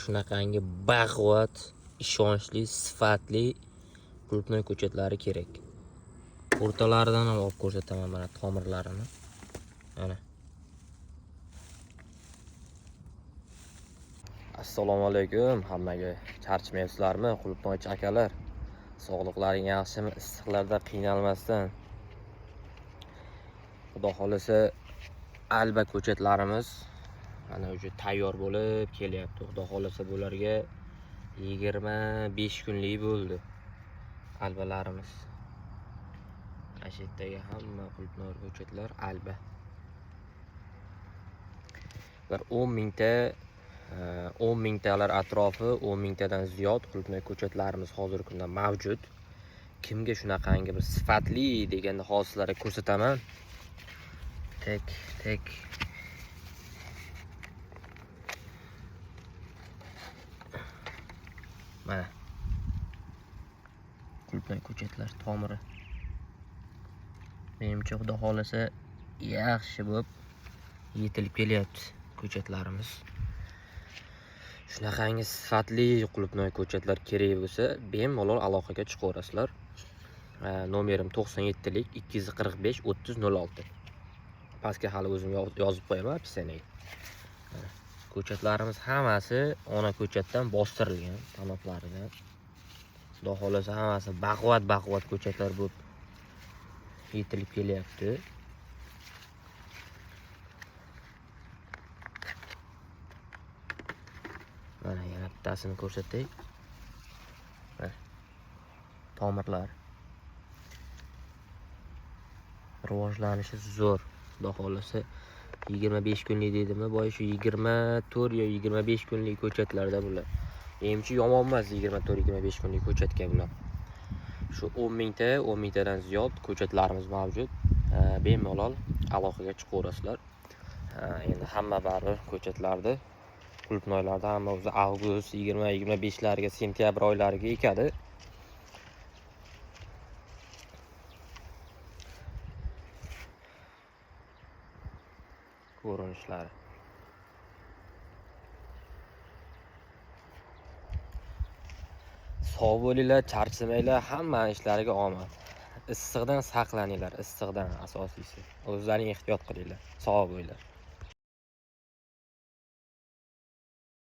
Shunaqangi baquvvat, ishonchli, sifatli qulupnoy ko'chatlari kerak. O'rtalaridan ham olib ko'rsataman mana tomirlarini. Mana. Assalomu alaykum hammaga. Charchamayapsizlarmi, qulupnoychi akalar? Sog'liqlaring yaxshimi? Issiqlarda qiynalmasdan. Xudo xolasa alba ko'chatlarimiz mana уже tayyor bo'lib kelyapti. Xudo xolasa bularga 25 kunlik bo'ldi albalarimiz. Mana shu yerdagi hamma qulupnoy ko'chatlar alba. Bir 10 mingta 10 mingtalar atrofi, 10 mingtadan ziyod qulupnoy ko'chatlarimiz hozirgi kunda mavjud. Kimga shunaqangi bir sifatli deganda hozir sizlarga ko'rsataman. Tek tek mana qulupnoy ko'chatlar tomiri. Menimcha xudo xolasa yaxshi bo'lib yetilib kelyapti ko'chatlarimiz. Shunaqangi sifatli qulupnoy ko'chatlar kerak bo'lsa, bemalol aloqaga chiqaverasizlar. Nomerim 97lik 245 30 06. Pastga hali o'zim yozib qo'yaman описание ga. Ko'chatlarimiz hammasi ona ko'chatdan bostirilgan tanoblaridan. Xudo xolasa hammasi baquvvat baquvvat ko'chatlar bo'lib yetilib kelyapti. Mana yana bittasini ko'rsatay. Mana tomirlar rivojlanishi zo'r. Xudo xolasa 25 kunlik dedimmi, boya shu 24 yo 25 kunlik ko'chatlarda bular. Menimcha yomon emas 24-25 kunlik ko'chatga bular. Shu 10 mingta, 10 mingtadan ziyod ko'chatlarimiz mavjud. Bemalol aloqaga chiqaverasizlar. Endi hamma baribir ko'chatlarda, qulupnoylarda hamma o'zi avgust 20-25larga, sentyabr oylariga ekadi. Ko'rinishlari. Sog' bo'linglar, charchamanglar, hamma ishlariga omad. Issiqdan saqlaninglar, issiqdan asosiysi. O'zlaring ehtiyot qilinglar. Sog' bo'linglar.